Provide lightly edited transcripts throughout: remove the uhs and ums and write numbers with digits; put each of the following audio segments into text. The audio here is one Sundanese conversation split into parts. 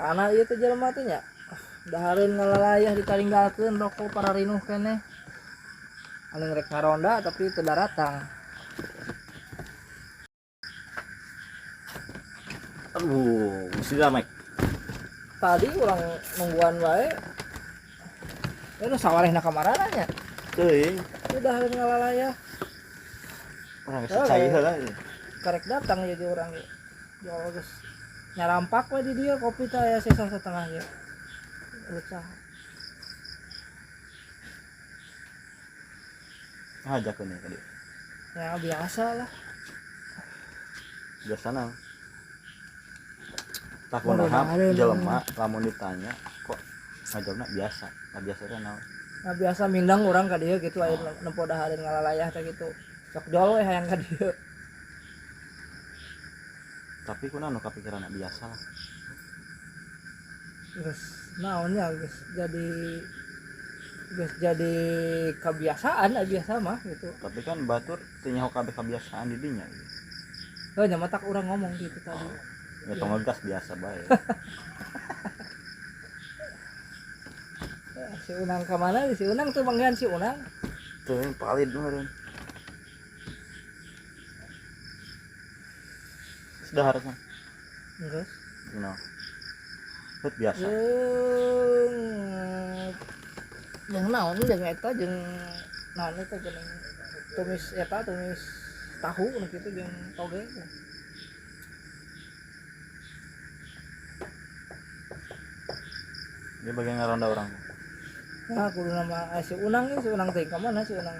Mana ieu teh jelema teh nya? Dahareun ngalalayah ditaringgalkeun rokok para rinuh keneh. Anu rek ngaronda tapi teu daratang. Aduh, mesti lah Mike. Tadi urang nungguan wae. Ya nu sawarehna ka marana nya. Teuing. Teu dahareun ngalalayah. Urang geus cai heula. Karek datang ya urang ge. Jual geus nyarampak we di dieu kopi teh aya sisa setengah ge. Lucah. Ngajakeun ya tadi. Ya biasa lah. Biasa nang. Tak kunaha jelema lamun ditanya kok ngajawabna biasa. Nah, biasa teh naon? Nah, biasa mindang urang ka dieu gitu aya nempo dahareun ngalalayah teh gitu. Sok jol we hayang ka dieu. Tapi kunaon nu kapikiranna biasa lah. Geus naonnya geus jadi kebiasaan lah biasa mah gitu. Tapi kan batur teu nyaho kabeh kebiasaan di dinya. Heuh nya matak urang ngomong gitu tadi. Ya tong ngegas biasa bae. Si Unang ka mana? Si Unang tuh manggihan si Unang. Tuh palid meureun. Sudah harusnya. Geus. No. Heuh biasa. Jeung naon jeung eta jeung naon eta jeung tumis eta tumis tahu nu kitu jeung toge. Dia bagian ngaronda orang. Nah, kudu nama si Unang ini, si Unang teh ka mana si Unang?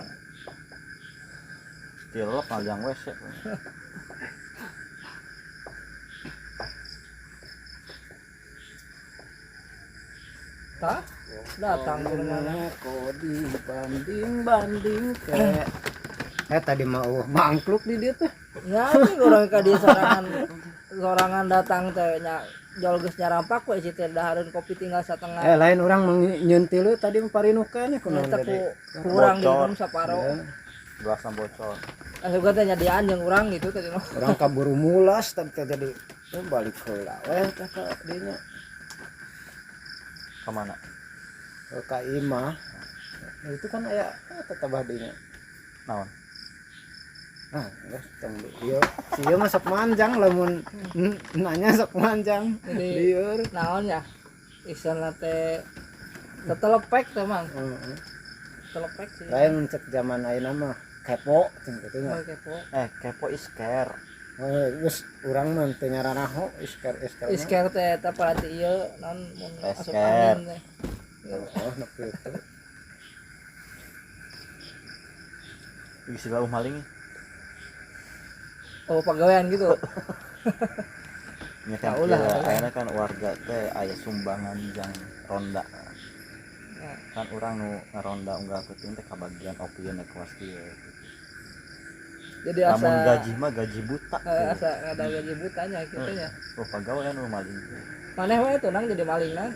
Tilok ngaljang WC. Tah? Datang ke mana? Kok dibanding-banding ke tadi mau mangkluk di dia teh. Nya urang ka dieu sorangan datang teh nya jol geus nyarampak we si teh dahareun kopi tinggal satengah. Lain urang nyeuntil tadi parinuhkeun kunaon Eta jadi. Kurang diminum saparo. Gelasna bocor. Asup teh nyadiaan jeung urang gitu tadi mah. Urang kaburu mulas tadi teh jadi balik heula we teh ka dinya. Ka mana? Ka imah. Nah, itu kan aya tetebah dinya. Naon? Ah, geus tong ieu. Si ieu mah sok manjang lamun nanya sok manjang. Jadi, lieur. Naon ya? Isana teh tetelepek teh mang. Heeh. Telepek sih. Lain cek zaman ayeuna mah kepo cing kitu nya. Oh, kepo. Kepo is care. Geus urang mah teu nyaranaho is care is care. Is care teh eta paranti ieu naon mun asup angin teh. Oh, nu kitu. Geus lau maling. Oh, pegawaian gitu. Nya kan Ya ulah, ayeuna kan warga teh aya sumbangan jang ronda. Ya. Kan urang nu ngaronda unggal peuting teh kabagian opieun kelas kieu gitu. Jadi asa lamun gaji mah gaji buta. Asa ada gaji butanya gitu nya. Oh, pegawaian nu maling. Maneh we tuh nang jadi maling nang.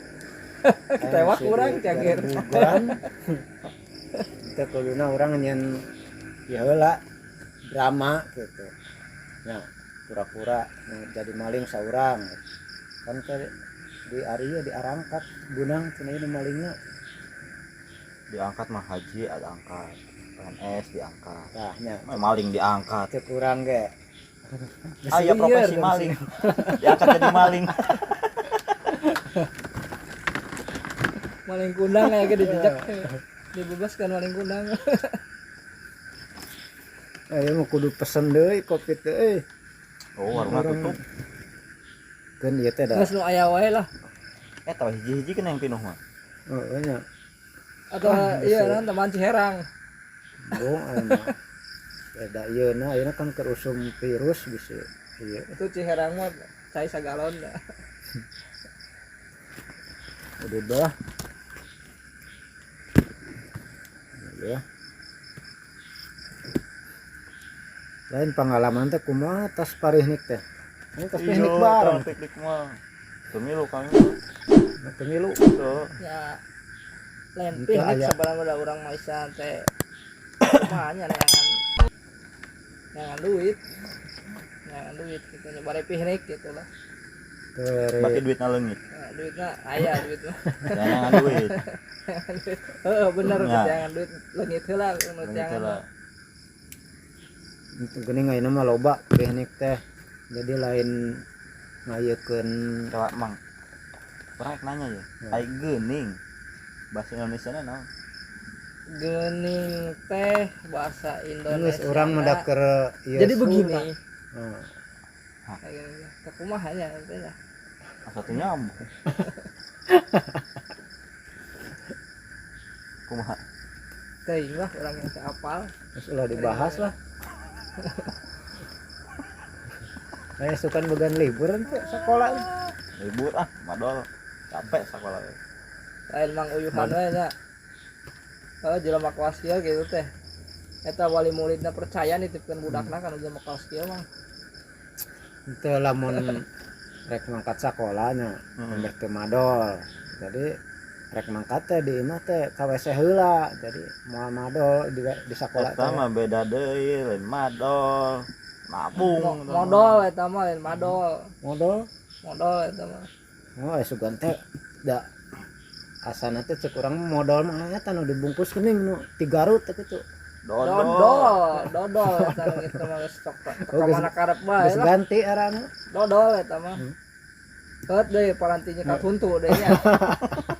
Ketewak urang cagir. Teh kuduna urang nyen ya heula drama gitu. Nah, pura-pura jadi maling saurang. Kan ke di Arya diarangkat bunang cenah ieu malingna. Diangkat mah haji ada angkat. PNS diangkat. Tah nya. Maling diangkat. Teu kurang ge. Ah, iya, profesi maling. Diangkat jadi maling. Maling kundang kayak gitu dijejak. Dibebaskan maling kundang. Ayo mah kudu pesen deui kopi teh euy. Oh, warungna tutup. Keun ieu teh da. Geus nu aya wae lah. Tahu hiji-hiji kan yang pinuh mah. Heeh nya. Atau iya naon teman Ciherang. Bung aya mah. Beda ieu na ayeuna kan keur usum virus bisa. Iya. Itu Ciherang mah cai sagalon dah. Udah dah. Ya. Lain pengalaman teh kumaha tas parihnik teh. Ini tas piknik bareng. Tas piknik mah. Pemilu kami. Pemilu. Tuh. Ya. Lain Itu piknik aya. sabarang udah urang mah isa teh. Kumaha nya neangan duit. Neangan duit gitu nya bare piknik gitu lah. Berarti duitna leungit. Duitna aya duitna. Jangan duit. Heeh bener jangan duit leungit heula nu jangan. Itu geuning ayeuna mah loba teknik teh. Jadi lain ngayekeun coba Mang. Urang nanya ya. Ai geuning bahasa Indonesia na naon? Geuning teh bahasa Indonesia. Urang mah keur ieu. Jadi begini. Heeh. Teh kumaha nya teh nya. Satu nyambung. Kumaha? Teuing lah urang yang teu apal. Geus ulah dibahas lah. Kayak sukan began liburan tuh sekolah. Libur ah, madol. Capek sekolah. Lain Mang Uyuhan we nya. Heeh, jelema kelas kieu gitu teh. Eta wali muridna percaya nitipkeun budakna kana jelema kelas kieu mah. Teu lamun rek mangkat sakolanya, beh teu madol. Jadi rek mangkat teh di imah teh ka WC heula. Jadi moal madol di sakola teh. Eta mah beda deui, lain madol. Nabung modol eta mah lain madol. Modol? Modol eta mah. Oh, sugan teh da asana teh cek urang modol mah eta nu dibungkus geuning nu ti Garut teh kitu. Dodol, dodol eta nu kitu mah geus sok ka mana karep bae lah. Ganti arana. Dodol eta mah. Heut deui parantinya katuntu deui nya.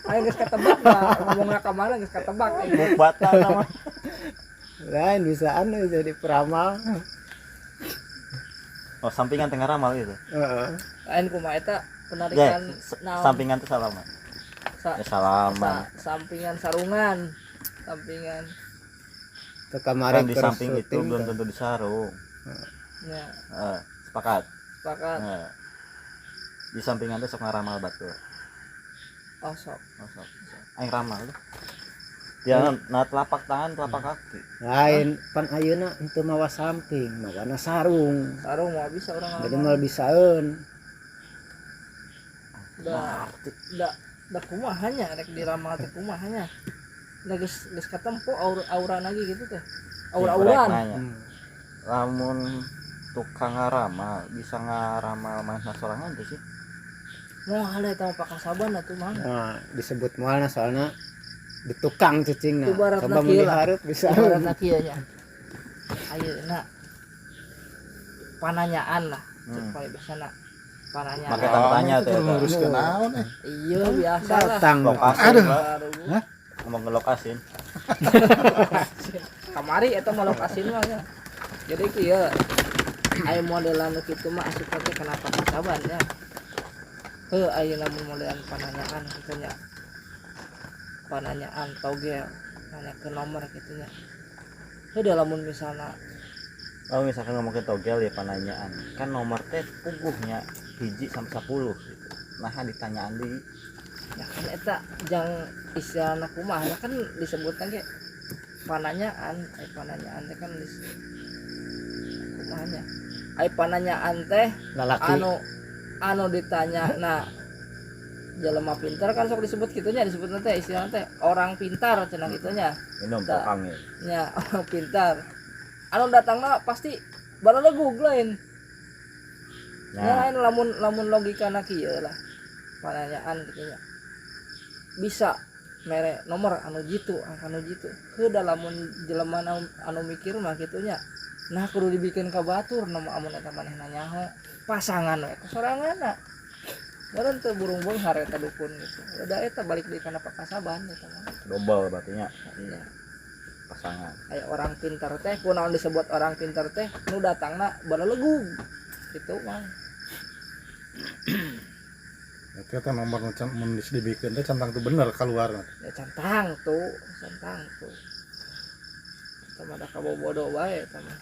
Aing geus katebak mah ngomongna ka mana geus katebak. Bukbata mah. Lain bisaan jadi peramal. Oh, sampingan tengah ramal itu. Heeh. Lain kumaha eta penarikan ya, sampingan teh salaman. Ya salaman. Sampingan sarungan. Sampingan. Teu kamari kan di samping itu belum tentu disarung. Ya. Sepakat. Sepakat. Di sampingan teh sok ngaramal batur. Oh, sok. Oh, sok. Aing ramal tuh. Ya, nah telapak tangan, telapak kaki. Lain pan ayeuna henteu mawa samping, mawana sarung. Sarung moal bisa urang. Jadi moal bisaeun. Da da kumaha nya rek diramal teh kumaha nya. Da geus geus katempo aura lagi gitu teh. Aura-auran. Lamun tukang ngaramal bisa ngaramal manehna sorangan teh sih. Moal eta mah pakasaban atuh Mang. Nah, disebut moalna soalna di tukang cicingna. Coba mun dihareup bisa. Ibaratna kieu nya. Ayeuna pananyaan lah, cek paling biasana. Pananyaan. Make tanda tanya teh. Nguruskeun naon eh. Iya biasa lah. Aduh. Hah? Ngomong ngelokasin. Kamari eta mah lokasin mah nya. Jadi kieu aya modelan nu kitu mah asup teh kenapa kasaban nya. Heuh ayeuna mun modelan pananyaan kitu nya. Pananyaan togel nanya ke nomor gitu nya. Heuh lamun misalna oh misalkan ngomong ke togel ya pananyaan kan nomor teh puguhnya 1 sampai 10 gitu. Nah ditanyaan deui ya kan eta jang istilahna kumaha ya kan disebutna ge pananyaan ai pananyaan teh kan kumaha nya ai pananyaan teh lalaki anu ditanya nah jelema pintar kan sok disebut kitunya disebutna teh istilahna teh orang pintar cenah kitunya minum tukang ya nya orang pintar anu datangna pasti barelegug lain. Nah, lain lamun logikana kieu lah. Pananyaan kitu nya. Bisa mere nomor anu jitu, angka anu jitu. Heuh da lamun jelema anu mikir mah kitu nya. Nah kudu dibikin ka batur nomor amun eta manehna nyaho pasangan we soranganna. Meureun teu burung beunghar eta dukun gitu. Udah eta balik deui kana pakasaban eta mah. Dobel berarti nya. Iya. Pasangan. Aya orang pintar teh kunaon disebut orang pintar teh nu datangna baralegug gitu mah. Berarti eta nomor nu mun dibikeun teh centang tuh bener keluar. Ya centang tuh, centang tuh. Eta mah da kabobodo bae eta mah.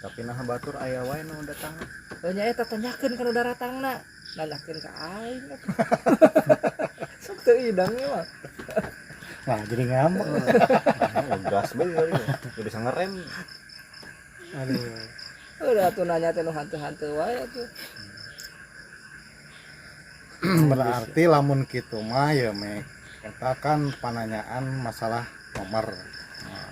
Tapi nah batur aya wae nu datangna. Heuh nya eta tanyakeun kana daratangna. Nanyakeun ka aing. Sok teu idang mah. Nah, jadi ngambek. Gas bae ya bisa ngerem. Aduh. Udah tuh nanya teh nu hantu-hantu wae atuh. Berarti lamun kitu mah ya mek eta kan pananyaan masalah nomor. Nah,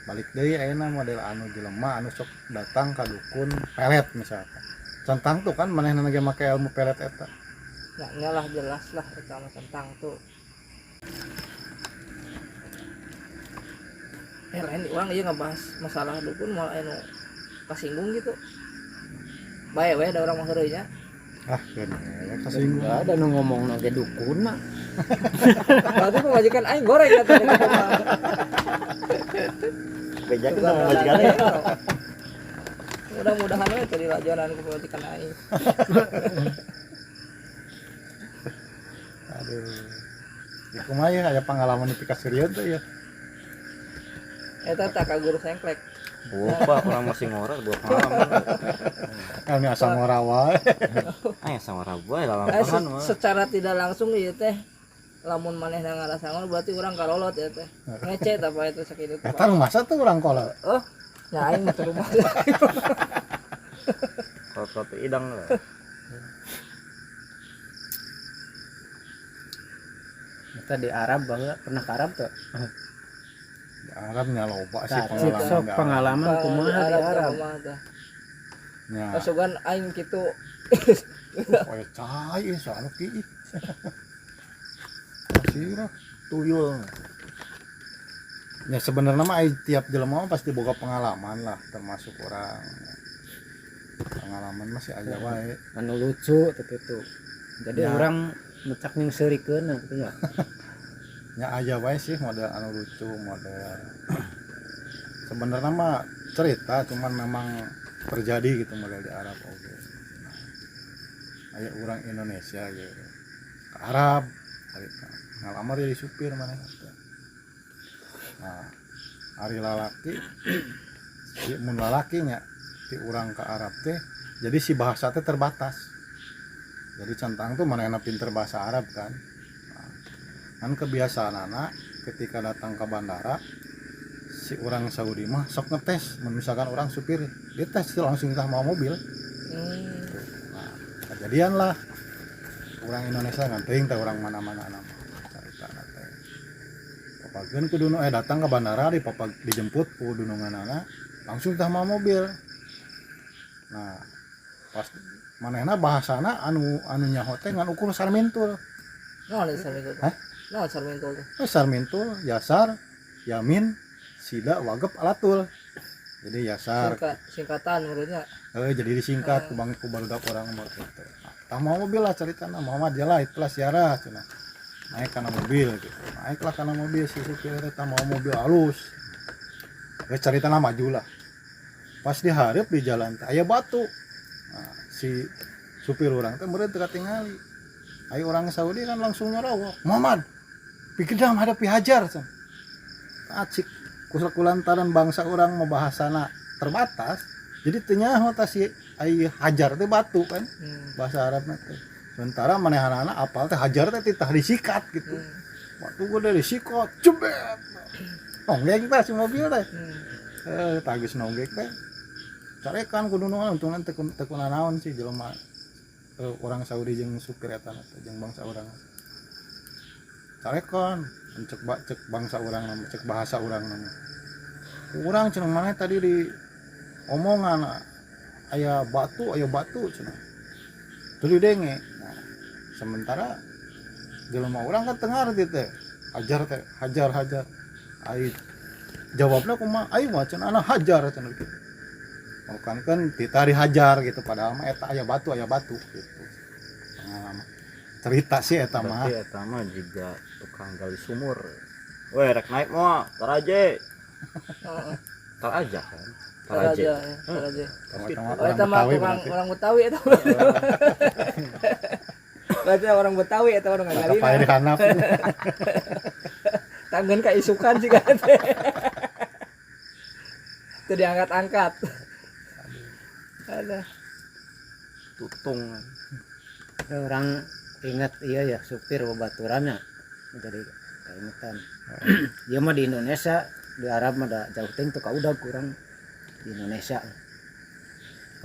balik deui ayeuna model anu jelema anu sok datang ka dukun pelet misalkan. Centang tuh kan manehna ge make ilmu pelet eta. Ya nyalah jelas lah eta mah centang tuh. Lain orang ieu ngebahas masalah dukun moal anu kasinggung gitu. Bae we da urang mah heureuy nya. Ah, keun ya kasinggung. Enggak ada nu ngomongna ge dukun mah. Berarti pemajikan aing goreng kata dia. Bejakeun sama pemajikan ya. Mudah-mudahan we tadi lajaran ku pemajikan aing. Aduh. Ya kumaha ya aya pengalaman di pikaserian teh ya. Eta tak ka guru sengklek. Lupa orang masih ngora dua pengalaman. Ini asa ngora wae. Ah, asa ngora wae lalampahan mah. Secara tidak langsung ieu teh lamun manehna ngarasa ngora berarti urang karolot ya teh. Ngece tah apa eta sakitu. Eta rumasa tuh urang kolot. Oh, nya aing mah teu rumah. Kolot idang lah. Eta di Arab baheula pernah ke Arab tuh? Di Arab nya loba sih pengalaman. Sok pengalaman kumaha di Arab. Nya. Kasugan aing kitu. Oh, cai soalnya ki. Sirah tuyul. Ya sebenarnya mah tiap jelema pasti boga pengalaman lah, termasuk orang. Pengalaman masih aja wae. Anu lucu teh kitu. Jadi ya. Orang mecak ning seurikeun gitu ya. Ya aja wae sih model anu lucu, model sebenarnya mah cerita cuman memang terjadi gitu model di Arab oke. Nah, aya orang Indonesia gitu. Ke Arab cerita. Ngalamar jadi supir maneh teh. Nah, ari lalaki si mun lalaki nya ti urang ke Arab teh jadi si bahasa teh terbatas. Jadi centang tuh manehna pinter bahasa Arab kan. Kan kebiasaan anak ketika datang ke bandara si orang Saudi mah sok ngetes, misalkan orang supir dites langsung kita mau mobil. Nah, kejadian lah orang Indonesia nganting teh orang mana-mana nama carita teh. Papageun ku dunung datang ke bandara dijemput ku dununganana langsung kita mau mobil. Nah, pas manehna bahasana anu nyaho teh ngan ukur sarmintul. Naon sarmintul? Hah? Naon sarmintul teh? Sarmintul, yasar, yamin, sida, wagep, alatul. Jadi yasar singkatan menurutnya. Jadi disingkat ku bang ku barudak urang mah gitu. Tah mau mobil lah caritana Muhammad ya lah itulah siarah cenah. Naik kana mobil gitu. Naiklah kana mobil si supir teh tah mau mobil halus. Geus caritana maju lah. Pas dihareup di jalan teh aya batu. Nah, si supir urang teh meureun teu katingali. Ayo orang Saudi kan langsung nyorowok. Muhammad, pikir dah menghadapi hajar. Acik kulantaran bangsa orang mau bahasana terbatas. Jadi teu nyaho tah si ai hajar teh batu kan. Bahasa Arabna teh. Sementara manehanana apal teh hajar teh titah disikat gitu. Batu gede disikat, jebet. Nonggeng tah si mobil teh. Tah geus nonggeng teh. Carekan kudu nungan untungna teu kunanaon sih jelema. Orang Saudi jeung supir eta teh jeung bangsa urang. Carekan cek bangsa urang nama, cek bahasa urang nama. Urang cenah maneh tadi di omongan aya batu cenah. Teu didenge. Nah, sementara jelema urang kan teu ngarti teh. Hajar teh, hajar. Ai jawabna kumaha? Ai mah cenah ana hajar cenah kitu. Bukan kan ditari hajar gitu padahal mah eta aya batu gitu. Pengalaman. Cerita sih eta mah. Berarti eta mah juga tukang gali sumur. Weh rek naik moal, taraje. Heeh. Taraja kan. Taraje. Taraje. Oh, eta mah orang Betawi eta. Berarti orang Betawi eta orang ngagali. Kapae dihanap. Tanggeun ka isukan sih kan. Teu diangkat-angkat. Ada tutung. Orang ingat iya ya supir babaturannya jadi keingetan. Dia mah di Indonesia, di Arab mah da jauh teuing teu kaudag kurang di Indonesia.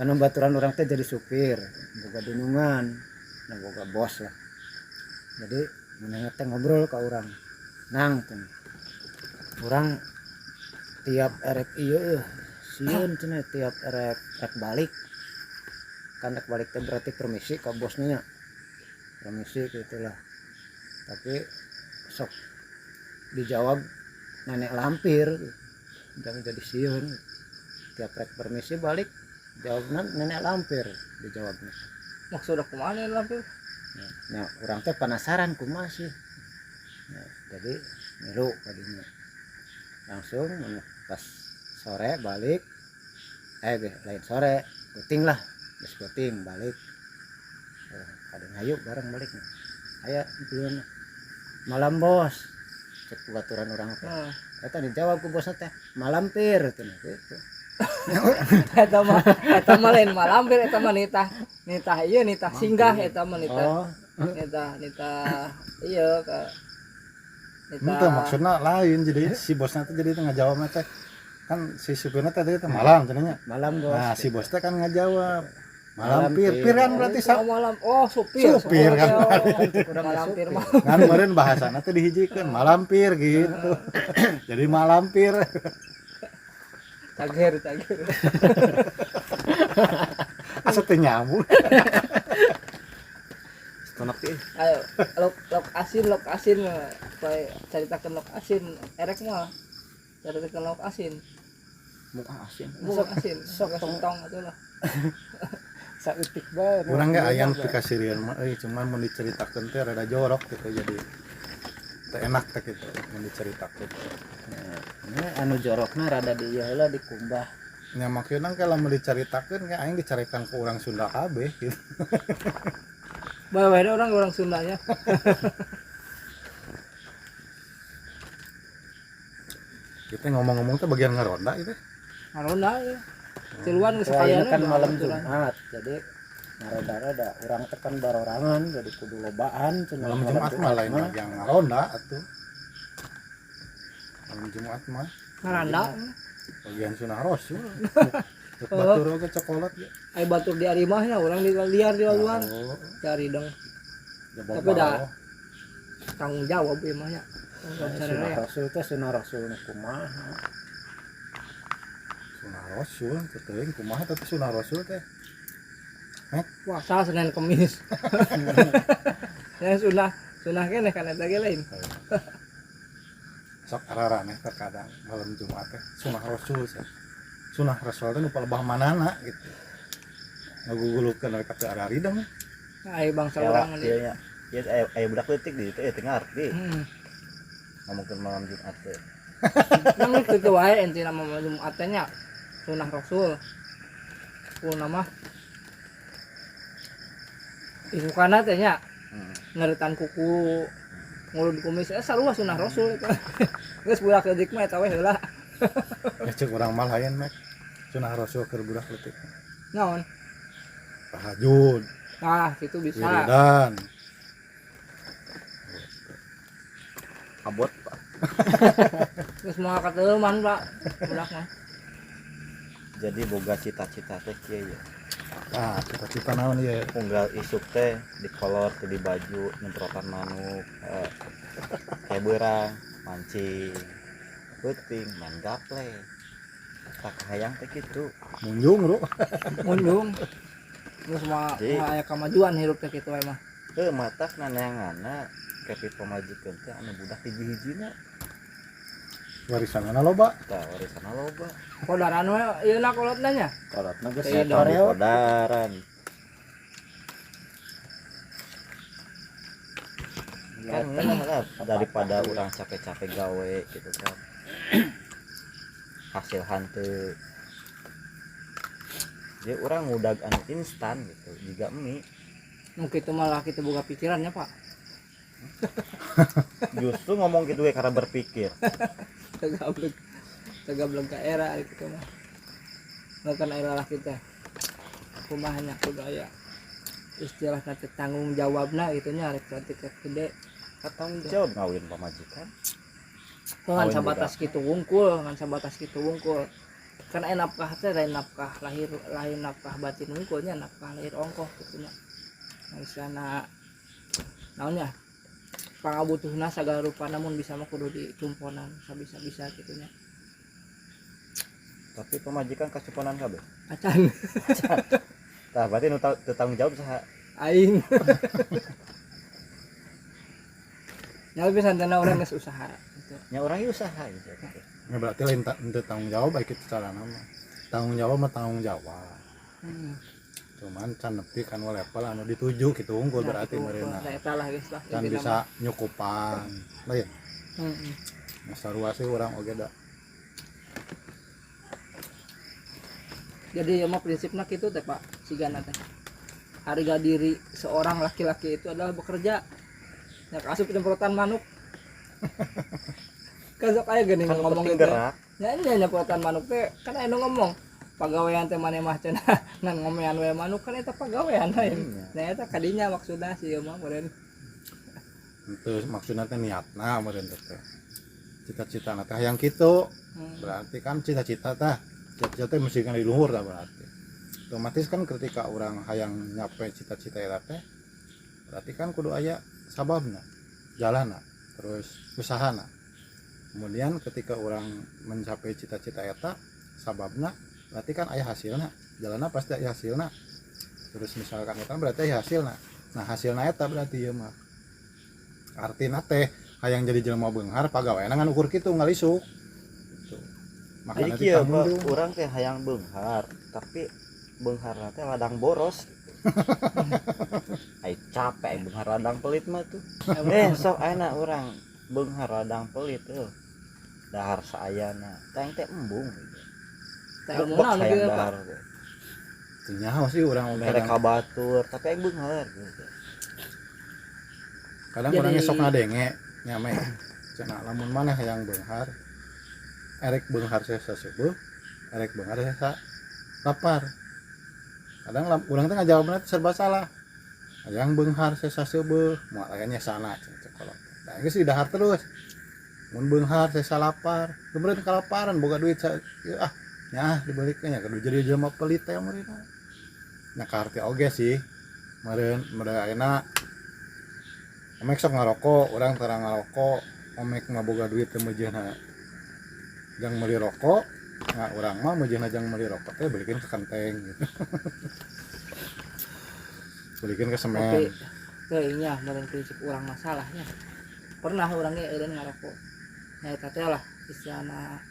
Karena baturan orang teh jadi supir, boga dunungan, nah boga bos lah. Jadi manehna teh ngobrol ka urang. Nang teh. Urang tiap erek ieu sieun cenah tiap erek balik. Kan rek balik teh berarti permisi ke bosnya nya. Permisi gitulah. Tapi sok dijawab nenek lampir. Jangan jadi sieun. Tiap rek permisi balik jawabnya nenek lampir dijawabnya. Maksudnya kumaha nenek lampir? Nah, urang teh penasaran kumaha sih. Nah, jadi milu tadinya. Langsung pas sore balik, lain sore, peuting lah, geus peuting balik. Kadang hayu bareng balik nih. Aya belum malam bos. Cek baturan urang teh. Eta dijawab ku bosna teh, malampir cenah gitu. Eta mah lain malampir, eta mah nitah nitah ieu, nitah singgah eta mah, nitah. Oh, Nitah nitah iya ke nitah. Itu maksudnya lain, jadi si bosnya tuh jadi ngajawabnya teh kan si supirnya teh tadi teh malam cenah nya. Malam bos. Nah, si bos teh kan ngajawab malam Malam pir, pir. pir kan berarti Oh, malam, oh supir. Supir kan. Oh, Kurang malampir supir. mah. Kan kemarin bahasana teh dihijikeun malampir gitu. Jadi malampir. Cager cager. Asa teu nyambung. Stonok teh. Ayo lok lok asin, lok asin, supaya caritakeun lok asin erek mah, caritakeun lok asin. Muka asin. Lok asin sok tong atuh lah. Saeutik bae. Urang ge aya nu pikasirieun mah euy, cuman mun diceritakeun teh rada jorok gitu, jadi teu enak teh gitu mun diceritakeun. Nah, ini anu jorokna rada di ieu heula dikumbah. Nya maksudna kalau mun dicaritakeun kayak aing dicarekan ke urang Sunda kabeh gitu. Bae bae orang orang Sundanya. Kita ngomong-ngomong teh bagian ngaronda gitu. Ngaronda ya. Tiluan geus Wah, ini sakalian kan we, malam baturan. Jumat, jadi ngaronda-ronda urang teh kan barorangan jadi kudu lobaan cenah. Malam Jumat mah lain bagian ngaronda atuh. Malam Jumat mah Ngaranda. Bagian sunah rasul. Cek batur oge cokolot ge. Ai batur di arimahnya, urang di liar di luar. Oh, Cari dong. jebak Tapi dah. bawah. Tanggung jawab ieu mah nya. Tanggung jawab Sunah sararea. rasul teh sunah rasul nu kumaha? Sunah rasul teh teuing kumaha teh sunah rasul teh. Puasa Senin Kemis. Ya sunah sunah keneh kan eta ge lain. Sok araraneh terkadang malam Jumat teh sunah rasul sih. Sunah rasul teh nu palebah manana gitu. Ngagugulukeun mereka teh ararideng. Ai bangsa Ya urang iya nya. Ya aya aya budak leutik di ditu teu ngarti. Ngomongkeun malam Jumat teh. Nang kitu wae intina mah malam Jumat teh nya sunah rasul. Puna mah isukana teh nya ngeretan kuku, ngulud kumis, sarua sunah rasul eta. Geus budak leutik mah eta we heula. Ya cek urang mah lain mek. Sunah rasul keur budak leutik. Naon? Tahajud, Nah, gitu bisa. wiridan. Abot, Pak. Geus moal kateuman, Pak. Budak mah. Jadi boga cita-cita teh kieu ya. Ah, cita-cita naon ieu? Unggal isuk teh di kolor teh di baju nyemprotan manuk, kayak beurang mancing peuting main gaple tak hayang teh kitu. Munjung, Bro. Munjung. Geus moal Jadi- moal aya kamajuan hirup teh kitu we mah. Heuh matak naneanganna kepi pamajikan teh anu budak hiji-hijina. Warisanana loba. Tah warisanna loba. Kodaran we ieu na kolotna nya. Kolotna geus Iya, Tong di koreot. kodaran kan ngeunah lah daripada urang capek-capek gawe gitu kan hasil hanteu jadi urang ngudag anu instan gitu jiga mie. Nu kitu malah kitu boga pikirannya, Pak. Justru ngomong gitu we karena berpikir. Tagableg. Tagableg ka era ari kitu mah. Makan era lah kita. Kumaha nya kudu aya istilahna teh tanggung jawabna gitu nya rek cantik rek gede. Tanggung jawab ngawin pamajikan. Ngan Kawin sabatas kitu wungkul, ngan sabatas kitu wungkul. Kan aya nafkah teh lain nafkah lahir, lain nafkah batin wungkulnya, nafkah lahir ongkoh kitu nya. Nah, istilahna naonnya? Pangabutuhna sagala rupa namun bisa mah kudu dicumponan sabisa-bisa kitu nya. Tapi pamajikan kacumponan kabeh. Acan. Tah berarti nu teu tanggung jawab saha? Aing. Ya lebih santana urang geus usaha gitu. Nya urang ge usaha gitu. Ya berarti lain teu tanggung jawab baik itu carana mah. Tanggung jawab mah tanggung jawab. Cuman can nepi kan level anu dituju kitu unggul Nah, berarti gitu, meureunna. Nah, eta lah geus lah. Can bisa nyukupan. Lain. Heeh. Nah, sarua sih urang oge da. Jadi ya mah prinsipna kitu teh Pak, sigana teh. Harga diri seorang laki-laki itu adalah bekerja. Ya asup penyemprotan manuk. Kan sok aya geuning Kan ngomong penting gitu. gerak. Nya nya nyemprotan manuk teh kan aya nu ngomong pagawean teh maneh mah cenah ngan ngomean we manuk kan eta pagawean lain. Nah eta kadinya maksudna sih ieu mah meureun. Henteu maksudna teh niatna meureun teh. Cita-citana teh hayang kitu. Berarti kan cita-cita tah, cita-cita teh mesti kan di luhur tah berarti. Otomatis kan ketika orang hayang nyampe cita-cita eta teh berarti kan kudu aya sababna, jalanna, terus usahana. Kemudian ketika orang mencapai cita-cita eta sababna berarti kan aya hasilna, jalanna pasti aya hasilna. Terus misalkan eta berarti aya hasilna. Nah hasilna eta berarti ieu mah. Artina teh hayang jadi jelema beunghar pagaweana ngan ukur kitu ngalisuk. Gitu. Makana Jadi kieu ditanggung. urang teh hayang beunghar, tapi beungharna teh ladang boros. Ai capek beunghar ladang pelit mah tuh. Sok ayeuna urang beunghar ladang pelit tuh. Dahar saayana, teh teh embung gitu. Teh embung naon kieu Pak? Teu nyaho sih urang mere ka batur, tapi aing beunghar gitu. Kadang urang sok ngadenge nya meh. Cenah lamun maneh hayang beunghar, erek beunghar sesa subuh, erek beunghar sesa lapar. Kadang urang teh ngajawabna serba salah. Hayang beunghar sesa seubeuh, moal aya nyesana cenah cek kolot. Da geus didahar terus. Mun beunghar sesa lapar, kemudian kalaparan boga duit ieu ah nyah dibalikeun nya kudu jadi jelema pelit teh meureun. Nya kaharti oge sih. Meureun meureun ayeuna omek sok ngarokok, urang tara ngarokok, omek mah boga duit teh meujeuhna jang meuli rokok. Nah, urang mah meujeuhna jang meuli rokok teh belikeun ke kenteng gitu. Belikeun ke semen. Tapi teuing nya meureun prinsip urang masalahnya. Pernah urang ge eureun ngarokok. Nya eta teh lah istilahna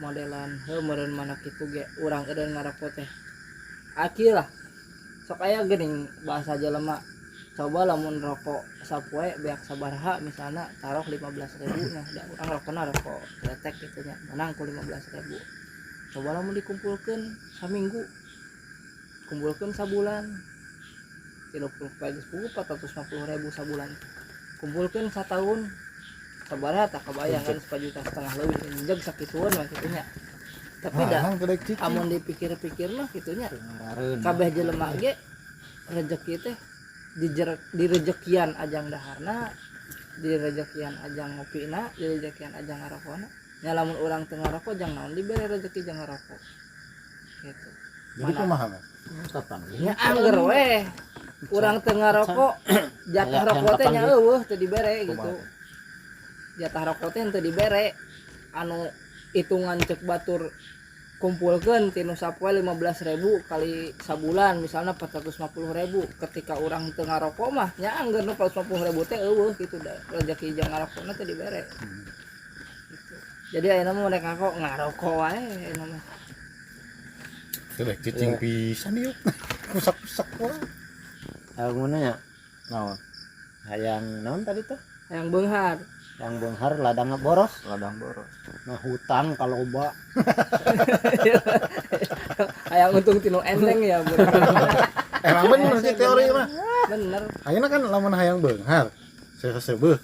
modelan heuh meureun mana kitu ge urang eureun ngarokok teh. Aki lah. Sok aya geuning bahasa jelema. Coba lamun rokok sapoe beak sabaraha misalna taruh 15.000 nya da urang rokona rokok kretek gitu nya menang ku 15.000. Coba lamun dikumpulkeun saminggu, kumpulkeun sabulan 30 poe geus puguh 450.000 sabulan. Kumpulkeun sataun sabaraha tak kebayang kan 1,5 juta leuwih injeg sakitueun mah kitu nya. Tapi da amun dipikir-pikir mah kitu nya kabeh jelema ge rezeki teh direjekian ajang daharna, direjekian ajang ngopina, direjekian ajang ngarokona. Nya lamun urang teu ngarokok jang naon dibere rezeki jang ngarokok. Gitu. Jadi kumaha mah? Nya angger we. Urang teu ngarokok, jatah rokok teh nya eueuh teu dibere gitu. Jatah rokok teh teu dibere. Anu hitungan cek batur kumpulkeun tinu sapoe 15.000 kali sabulan misalnya 450.000 ketika urang teu ngarokok mah nya angger nu 450.000 teh eueuh gitu da rezeki jang ngarokokna teh dibere. Gitu. Jadi ayeuna mah rek ngarokok ngarokok wae ayeuna mah. Teu rek cicing pisan ieu. Kusak-kusak wae. Hayang nya Naon? Hayang naon tadi tuh? Hayang beunghar. Yang beunghar ladang boros, ladang boros. Nah hutang kalau ba. Hayang untung tinu enteng ya, bro. Emang bener sih teori mah. Bener. Ayeuna kan lamun hayang beunghar, seuseuh.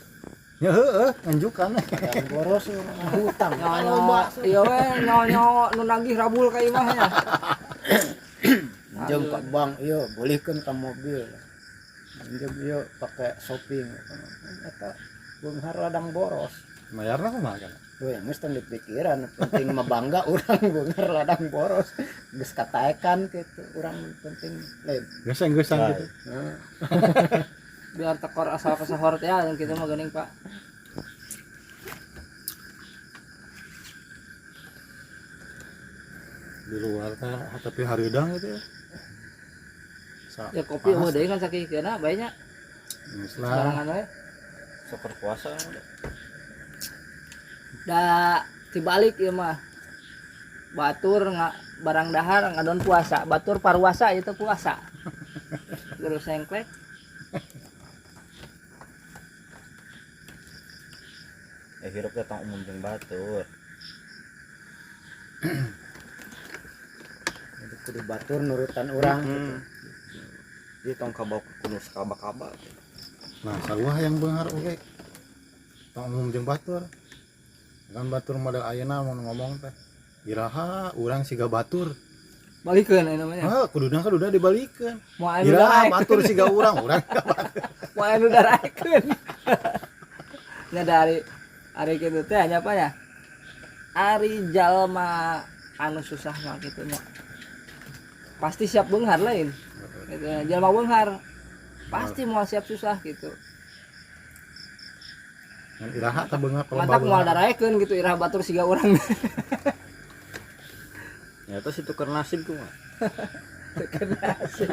Nya heueuh nganjukan. Hayang boros hutang. Nyonya, iya we nyonya nu nagih rabul ka imahnya. Jeung ka bank ieu bolehkeun ka mobil. Jeung ieu pake shopping. Eta beunghar ladang boros. Mayarna kumaha kan? Weh, geus tong dipikiran, penting mah bangga urang beunghar ladang boros. Geus kataekan kitu, urang penting lain. Geus-geusan gitu. Heeh. Biar tekor asal kesahor teh yang kitu mah geuning, Pak. Di luar teh tapi hareudang gitu ya. Ya kopi eueuh deui kan sakikeuna bae nya. Geus lah. Barengan we. Sok puasa. Da dibalik ieu mah. Batur nga, barang dahar ngadon puasa, batur parwasa itu puasa. Terus sengklek. Hirup teh tong umum jeung batur. Jadi kudu batur nurutan urang gitu. Dia tong kabawa kudu sakaba-kaba. Nah, sarua yang beunghar oge. Tong umum jeung batur. Kan batur model ayeuna mun ngomong teh. Iraha urang siga batur. Balikeun aya namanya. Heh, kuduna kuduna dibalikeun. Moal anu Iraha daraekeun. batur siga urang, urang siga batur. Moal anu daraekeun. Nya dari ari kitu teh nya apa ya? Ari jalma anu susah mah kitu nya. Pasti siap beunghar lain. Gitu. Jalma beunghar pasti moal siap susah gitu. Ngan iraha teh beunghar kalau Mantap moal daraekeun gitu iraha batur siga urang. Ya terus itu tuker nasib kumaha? Tuker nasib.